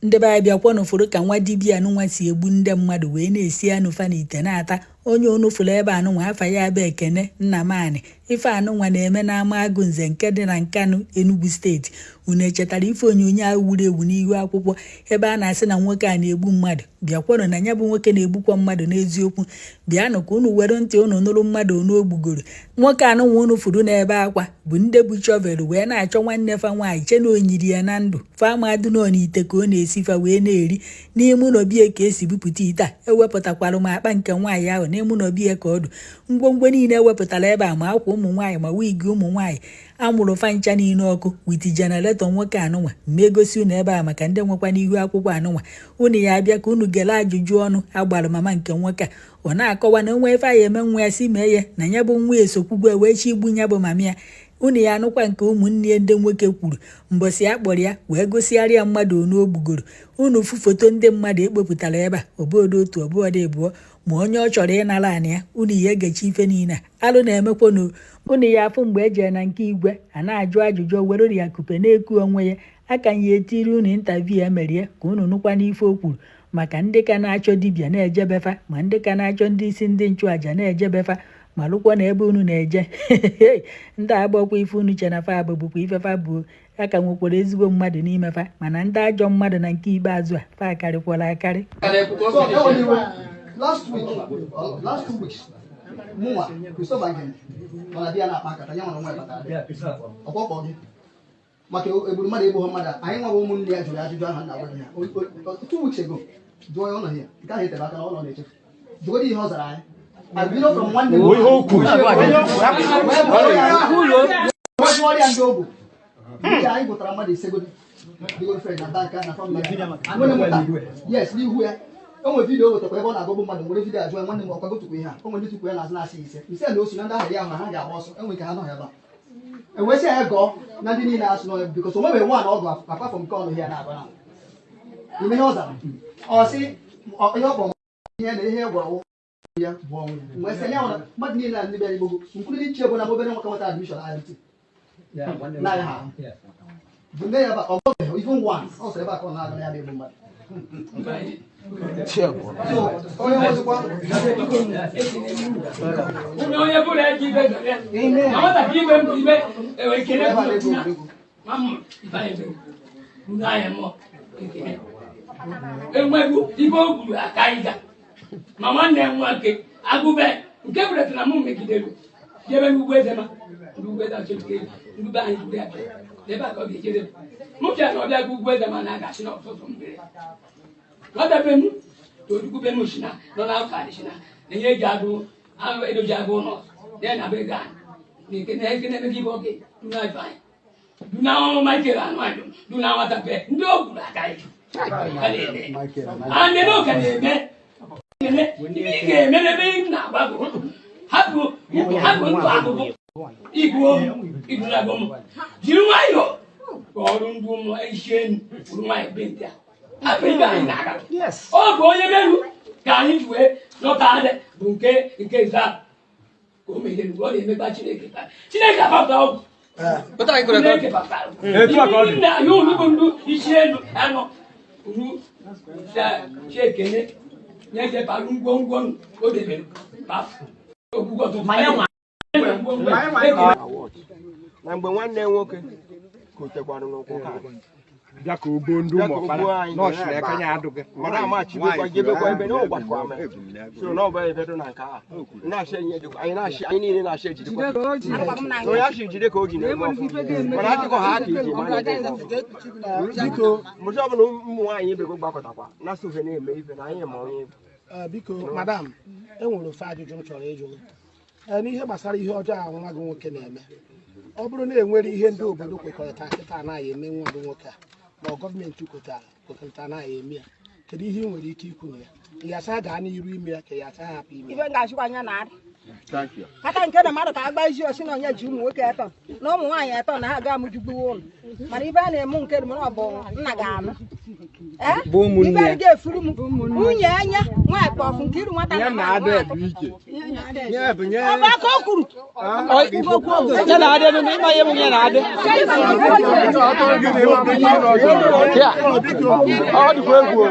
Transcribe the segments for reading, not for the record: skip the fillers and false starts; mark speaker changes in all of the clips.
Speaker 1: Ndị be anyị, bịakwa n'ụfọdụ ka nwa dibịa anụnwa si egbu ndị mmadụ wee na-esi anụ fa n'ite na-ata. Onye unu fụrụ ebe anụnwa, afa ya bụ Ekene Nnamani. Ife anụnwa na-eme n'ama Agụnze nke dị na Nkanụ, Enugu Steeti. Unu echetara ife onyonyo ahụ wuru ewu n'ihu akwụkwọ ebe a na-asị na nwoke a na-egbu mmadụ? Bịakwanụ na ya bụ nwoke na-egbukwa mmadụ n'eziokwu. Bịanụ ka unu were ntị unu nụrụ mmadụ onu ogbugoro. Nwoke anụnwa unu furu n'ebe akwa bụ ndị bụ shovel wee na-achọ nwanne fa nwaanyị che na onyiri ya na ndụ. Fa amadụ nọ n'ite ka ọ na-esi fa wee na-eri n'ime ụlọ biya ka esi bupụta ite a. Ewepụtakwara m akpa nke nwaanyị ahụ n'ime ụlọ biya ka ọdụ ngwongwo niile ewepụtara ebe a, ma akwa ụmụ nwaanyị, ma wig ụmụ nwaanyị amụrụ fa ncha niile ọkụ with generator. Nwoke anụnwa mma egosi unu ebe a maka ndị nwekwa n'ihu akwụkwọ anụnwa. Unu ya abịa ka unu gele ajụjụ ọnụ agbara mama nke nwoke a. Ọ na-akọwa na onwe ife anyị eme nwa ya si mee ya na ya bụ nwa esokwugwe wee chi igbu ya bụ mama ya. Unu ya anụkwa nke ụmụnne ya ndị nwoke kwuru mbọsị a kpọrọ ya wee gosigharịa ya mmadụ onu o gbugoro. Unu fụ foto ndị mmadụ ekpopụtara ebe a, obodo otu ọbụọdụ ịbụọ ma onye ọ chọrọ ịnara anị ya. Unu ya egechi ife niile a alụ na-emekwanụ. Unu ya afụ mgbe ejere na nke igwe a na-ajụ ajụjụ, were ya kupe na-eku onwe ya aka ya etiri unu interview emerie ka unu nụkwa n'ife o kwuru maka ndị ka na-achọ dibịa na-ejebefa, ma ndị ka na-achọ ndị isi ndị nchụaja na-ejebefa, ma lụkwa na ebe unu na-eje. Ndị agbakwa ife unu che na fa bụ bụkwa ife fa bụ aka nwekwara ezigbo mmadụ n'ime fa, mana ndị ajọ mmadụ na nke ikpeazụ a fa karịkwara akarị.
Speaker 2: So, enwere last week, or last 2 weeks, mụnwa Christopher Ngene nọ na di ya na-akpa nkata ya nwere onwe ya batara ọkpọkpọ gị maka egburu mmadụ, egbughị mmadụ. Anyị nwa bụ ụmụnne ya jụrụ ajụjụ ahụ na-agwa gị ya 2 weeks ago. Jụọ ya, ọ nọ ya nke ahụ etere aka na ọ nọ na-echefu. Jụgodo ihe ọ zara anyị. I bido from nwanne m
Speaker 3: Ihe o kwuru.
Speaker 2: wee jụọ ya ndị ogbu ndị anyị gụtara mmadụ ise godi dịgoro friend na bank na family nwanne m taa. Yes, n'ihu ya o nwere video o wetakwa ebe ọ na-agọgbu mmadụ. Nwere video ajụọ ya, nwanne m, ọkwago tukwu ihe a o nwere ndị tukwu ya n'azụ na-asị ise ise na osu na ndị ahụ ya ahụ na ha ga-agba ọsọ. Enwere ike ha nọghị ebe a ewesị ya gọọ na ndị niile asụ n'ọya because o nwebeghị nwa na ọgụ apart from nke ọnụ ya na-agba na ime ihe ọ zara. Ọ sị ihe ọ kpọrọ ihe na ihe gwọrọ ya bụ ọnwụ ya. Mgbe sị ya nwere mmadụ niile na ndị bịara igbogo nkwurịta iche bụ na obere nwoke nweta admission IMT na ya ha bụ nne ya ba ọ gọbeghị even once. Ọ sọ ebe a ka ọ na-agụ na ya na-egbu mmadụ. So onye nwezikwa
Speaker 4: Onye onye bụrụ eji ibe gere na nwatakịrị ibe m bụ ibe ewe ekele.
Speaker 2: Ebe a na-egwu
Speaker 4: na
Speaker 2: egwuregwu.
Speaker 4: Ma m ife anyị mere unu anya mmụọ ekele enwegbu ibe o gburu aka ịga ma nwanne m nwoke agụbe nke buretara m megidere jebe n'ugwu eze ma ndị ugwu eze achọrọ ndị be anyị gburu ya bịa n'ebe a ka ọ ga-ejede m. Mụ chere na ọ bịa ugwu eze ma na-agachi n'ọtụtụ mmiri nwata be m tochukwu be m si na nọ n'afọ si na na ihe eji agụ ahụ edoji agụ ụlọ na na be ga na eke na eke na-eme gị ibe oge duna ife anyị duna ọrụ Michael anụ anyị duna nwata be ndị o gburu aka iji ka na-eme and na ọ ka na-eme eme ibe ị ga-eme n'ebe ị na-agwa bụ hapụ hapụ ndụ ahụhụ igbuo m idulago m jiri nwayọọ ka ọrụ ndị ụmụ isi enu bụrụ nwayọọ be ndị a hapụ ibe anyị na-aga. Ọ bụ onye meru ka anyị ji wee lọta adị bụ nke nke za ka o meghere ọ na-emekpa Chineke Chineke agbapụta ọgwụ Chineke bapụtara.
Speaker 3: Etu a ka ọ dị.
Speaker 4: Nna ya unu bụ ndị isi elu anọ unu chi ekene nye parụ ngwongwo o debere ogbugbo ọtụtụ ngwongwo
Speaker 5: Na mgbe nwanne m nwoke kotekwara n'ụkwụ ka
Speaker 3: bịa ka o gbuo ndị
Speaker 5: Bịa
Speaker 3: ụmụ
Speaker 5: ka o
Speaker 3: ọkpara
Speaker 5: gbuo anyị.
Speaker 3: nọọsụ na aka ya adụghị.
Speaker 5: Mana amachibekwa jebekwa ebe na ụgbakwa ame so na ọ bụ ebe dị na nke a na-achị enye dịkwa anyị na-achị anyị niile na-achị ejidekwa na onye achị jide ka o ji na-eme ọfụma mana achịkọ ha aka iji ma na-ede
Speaker 6: Biko.
Speaker 5: Mbọchị ọbụla ụmụ nwaanyị ibe gị gbakọtakwa na sofe na-eme ife na anyị ma onye ibe.
Speaker 6: Biko madam, e nwere ofe ajụjụ m chọrọ ịjụ gị. N'ihe gbasara ihe ọjọọ a nwa gị nwoke na-eme, ọ bụrụ na enwere ihe ndị obodo kwekọrịta kịta anaghị eme nwa gị nwoke a, ma ọ gọọmenti kwetara kwekọrịta anaghị eme ya, kedu ihe ị nwere ike ikwu na ya? Ị ya gaa n'iru ime ya ka ya asa hapụ ime ya?
Speaker 7: Ife ga-achịkwa anya na arị kata nke na mmadụ ka agba isi osi na onye ji ụmụ nwoke atọ na ụmụ nwaanyị atọ na ha ga amụjugbuwe ụlọ, mana ife a na-emu nke dị ọ bụ nna ga-anụ.
Speaker 5: Bụ ụmụnne ya.
Speaker 7: Ibe ga-efuru m nwunye anya nwa kpọfụ nke iru nwata
Speaker 3: Ya na-ada ebu ike. Ya bụ nye.
Speaker 7: Ọ bụ aka o kwuru.
Speaker 8: Ya na-adị ebe ịma ihe bụ ya na-adị. Ya. Ọ dịkwa egwu o.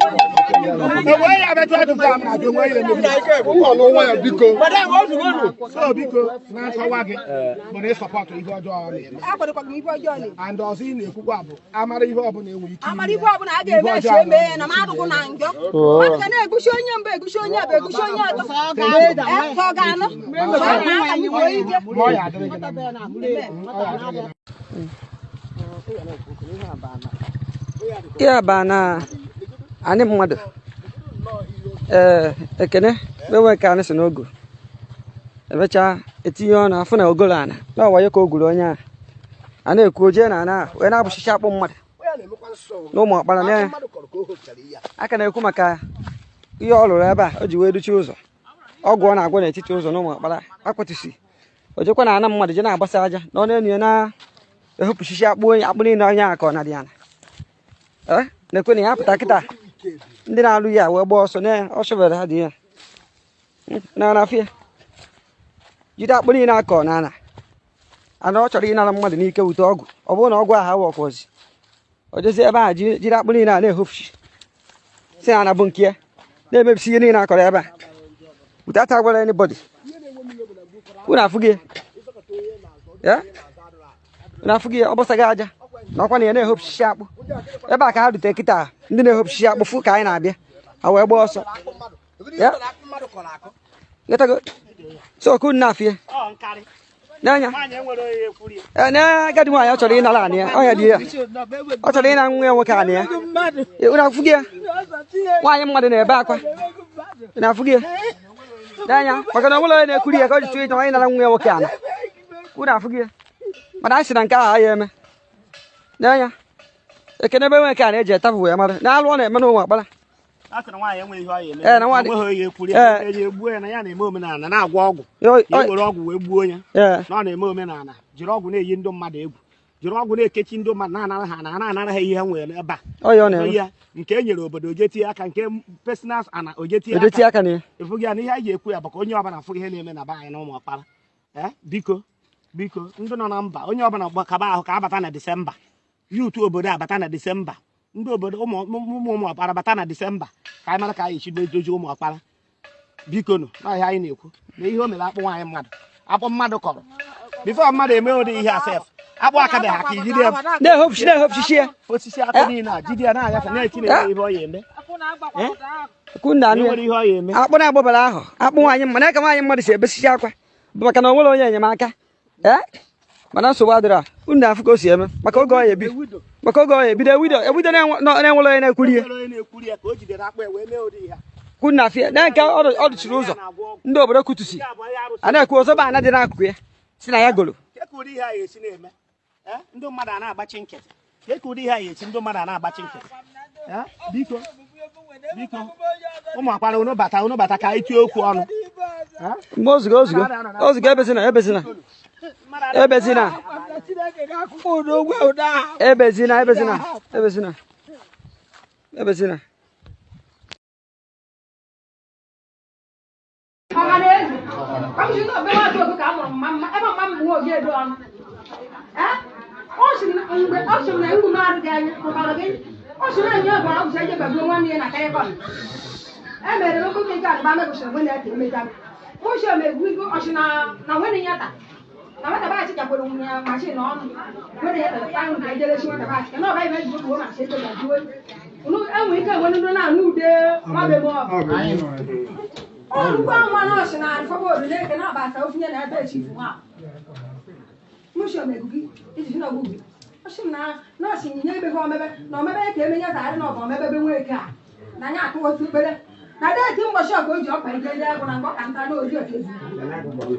Speaker 6: Enweghị ya metụ ajụjụ a m na-ajụ, enweghị ya emebi. So biko, na nkọwa gị bụ na ị sọpọtụ ihe ọjọọ ọ na-eme.
Speaker 7: Akwadokwa m ife ọjọọ na-eme.
Speaker 6: And ọzọ ị na-ekwukwa bụ amara ihe ọbụla enwe ike
Speaker 7: Amara ife ọbụla a ga-eme esi eme ya na m adụghị na njọ. Mmadụ ga na-egusi onye mbụ, egusi onye abụ, egusi onye atọ. Ee, ka ọ ga-anọ. Ka ọ na-aka anyị nwee ike.
Speaker 6: Ma ọ ya adịrị gị na mma. Ọ ya adịrị gị na mma.
Speaker 8: Ya ba na anyị mmadụ ee ekene mewe ka anyị si n'ogo emechaa etinye ọnụ afụ na ogolo ana na ọwayo ka o gwuru onye a a na-ekwu oje na ana wee na-abụchichi akpụ mmadụ na ụmụ ọkpara na aka na-ekwu maka ihe ọ lụrụ ebe a o ji wee duchie ụzọ ọgwụ ọ na-agwọ n'etiti ụzọ na ụmụ ọkpara akwatụsi o jekwa na ana mmadụ je na-agbasa aja na ọ na-enyo ya na-ehopụchichi akpụ onye akpụ niile onye a ka ọ na-adị ana ee na-ekwe na ya pụta kịta ndị na-alụ ya wee gbaa ọsọ na ọ chọbere ha dị ya na anafịa jide akpụ niile akọ na ana ana ọ chọrọ ịnara mmadụ n'ike wute ọgwụ ọ bụrụ na ọgwụ ahụ awọkwazi o jezie ebe ahụ jiri akpụ niile a na-ehofuchi si na ana bụ nke ya na-emebisi ihe niile akọrọ ebe a wute ata gwara anybody unu afụ gị ya unu afụ gị ọ bọsaghị aja na ọkwa na ya na-ehopụchichi akpụ ebe a ka ha rute kịta ndị na-ehopụchichi akpụ fụ ka anyị na-abịa ha wee gbaa ọsọ ya letago so okwu nna afie n'anya ee na agadi nwaanyị ọ chọrọ ịnara anị ya ọ ya dị ya ọ chọrọ ịna nwa ya nwoke anị ya unu afụ gị ya nwaanyị mmadụ na-ebe akwa unu afụ gị ya n'anya maka na ọ nwere onye na-ekwuri ya ka o ji chụọ ịja nwaanyị nara nwa ya nwoke ana unu afụ gị ya mana anyị sị na nke ahụ anyị eme n'anya ekene ebe nwe nke a na-eji etapụ wee mara na alụ ọ na-eme n'ụmụ akpara
Speaker 6: A sị na nwaanyị enweghị ihe ọ ya eme.
Speaker 8: Ee, na nwaanyị-
Speaker 6: Enweghị onye ekwuri
Speaker 8: Ee.
Speaker 6: ya. Eji egbuo ya na ya na-eme omenala na-agwọ ọgwụ. Ya ewere ọgwụ wee gbuo ya.
Speaker 8: Ee.
Speaker 6: Na ọ na-eme omenala jiri ọgwụ na-eyi ndị mmadụ egwu jiri ọgwụ na-ekechi ndị mmadụ na-anara ha na na-anara ha ihe ha nwere ebe a.
Speaker 8: Ọ ya ọ na-eme.
Speaker 6: Ya nke e nyere obodo oje tie aka nke personal ana oje tie
Speaker 8: Oje tie aka na ya.
Speaker 6: Ịfụ gị ya na ihe anyị ji ekwu ya bụ ka onye ọbụla fụ ihe na-eme na be anyị na ụmụ ọkpara. Ee, biko biko ndị nọ na mba onye ọbụla gbakaba ahụ ka abata na Disemba yutu obodo abata na Disemba ndị obodo ụmụ ụmụ ụmụ ọkpara bata na Disemba ka anyị mara ka anyị esi dozie ụmụ ọkpara biko nụ na ihe anyị na-ekwu na ihe o mere akpụ nwaanyị mmadụ akpụ mmadụ kọrọ bifo mmadụ eme ụdị ihe asef akpụ akabeghị aka ijide ya
Speaker 8: na-ehopụchi na-ehopụchichi ya
Speaker 6: osisi akpụ niile a jide ya na-agafe na-eti na ihe ọ ya eme
Speaker 8: Okwu nna anụ ya.
Speaker 6: Enwere ihe ọ ya eme
Speaker 8: Akpụ na-agbabara ahụ akpụ nwaanyị mmadụ na ka nwaanyị mmadụ si ebesichi akwa bụ maka na o nwere onye enyemaka ee mana nsogbu adịrọ a unu na-afụ ka o si eme maka oge ọ ya ebi maka oge ọ ya ebido ewido ewido na-enwere onye na-ekwuri ya
Speaker 6: Enwere onye na-ekwuri ya ka o jidere akpụ ya wee mee ụdị ihe a.
Speaker 8: kwu na afịa na nke ọ dụchiri ụzọ ndị obodo kutusi a na-ekwu ọzọ bụ ana dị n'akụkụ ya si na ya golo
Speaker 6: Ke ka ụdị ihe a ga-esi na-eme Eh, ndị mmadụ a na-agbachi nkịtị Ke ka ụdị ihe a ga-esi ndị mmadụ a na-agbachi nkịtị Eh, biko biko ụmụ akwara unu bata unu bata ka anyị tie okwu ọnụ
Speaker 8: mgbe ozugo ozugo ozugo ebezina ebezina ebezina ebezina ebezina ebezina ebezina
Speaker 7: Ọhaneze, ọ bụ na obe nwaanyị oge ka a mụrụ mma mma ebe mma m bụ nwa oge edo ọnụ. Ee, ọ sị na mgbe ọ sị na ngwu na-adịghị anya pụtara gị ọ sị na enyi ọbara ọgwụ eje gbagbuo nwanne ya na kaịkọn. E mere m oge nke adịba mebụsịrị nwene ya ka emeja. Mụ si omegbu igo ọ sị na na nwene ya ta na nwata baachị chakwara nwunye ya mashin ọnụ nwene ya tara ahụ ka ejere si nwata baachị ka na ọba ibe ji gbuo mashin eje gbagbuo. Unu enwe ike enwe ndị na-anụ ude nwabe m ọgụ. Olùkọ́ àwọn nọ́ọ̀sì náà àdìfọ́bọ̀ òrùlé eke náà bàtà ó fi yẹn náà ẹbẹ̀ chief wa. Mo ṣe ọmọ egugi iji si na ọgwụgwụ. Ọ sị m na nọọsị nyinye ebe ha omebe na omebe ka emenye tarị na ọba omebe be nwa eke a. Na anya akụ otu ekpere. Na deeti mgbọchị ọgụ o ji ọkpa ike ndị agwụ na mgbọ ka nta na oji otu ezu.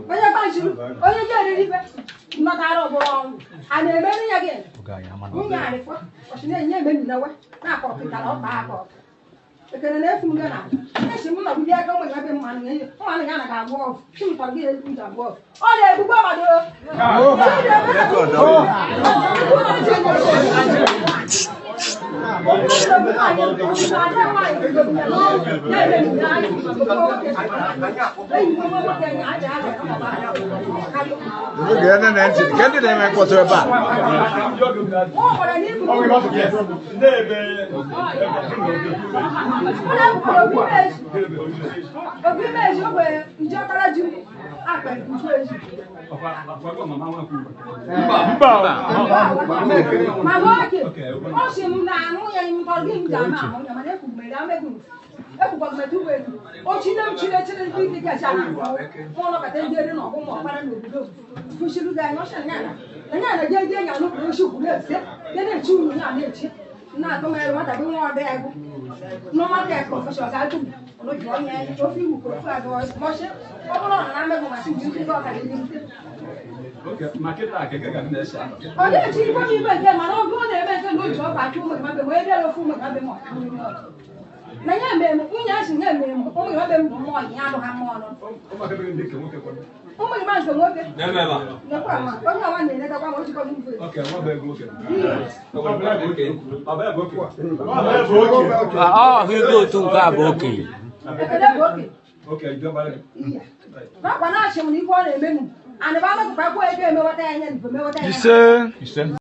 Speaker 7: Onye gbanjiri onye ji eriri ife nnọtara ọbụrụ ọnwụ. A na-emeri ya gị? Nwunye arịfọ ọsị na-enye ememi na we na-akọ ọkịtara ọkpa aka ọkụ. Ekene na-efu m gị na esi m nọgide aka ụmụ ya be mmanụ ya mmanụ ya na ga-agwọ ọgwụ chi m tọrọ gị egwu ji agwọ ọgwụ ọ na-egbukwa mmadụ.
Speaker 3: Oge nne na ntị nke ndị na-eme mkpọtụ ebe a.
Speaker 7: Obi meji ogbe nje ọkara ji akpa nju eji. Mana oge ọ sị m na anụ ya ntọrọ gị m ji ama ahụ ya mana ekwugmere amegwu ekwukwa m ugbo elu ochile m chile chile ndị ndị gacha na ụlọ kata ndị eri na ọgwụ ma ọkpara n'obodo fụshiru gị anya ọsha nya na nya na je je nya n'ụkpụrụ oshi kwuru ese ya na-echi unu ya na-echi na-atụ m elu nwata gị nwa ọdị egwu n'ọnwa ka prọfesọ ga-atụ m ọnụ ji onye ofe iwu ka ofe agụ mọchị ọ bụrụ na na mmegbu masị ji ndị ọka dị n'ite. Ọ na-echi ikwe m ibe nke mana ọ bụrụ na eme nke na o ji ọkwa achụ ụmụ gị mabe wee bịara ofe ụmụ gị mabe ma ọ na ya mere m nwunye asị ya mere m ụmụ gị mabe m bụ mmụọ ya alụ ha mmụọ nọ ụmụ gị ma nke nwoke nekwa ma onye ọnwa na-eletakwa ma o jikọ m mfe.
Speaker 4: Ọ hụ otu nke a bụ okenye.
Speaker 7: Ekele bụ oke iya nakwa na-achị m na ife ọ na-eme m anịba amekwa kwa ego emewata ya anya mewata ya.
Speaker 3: Ise.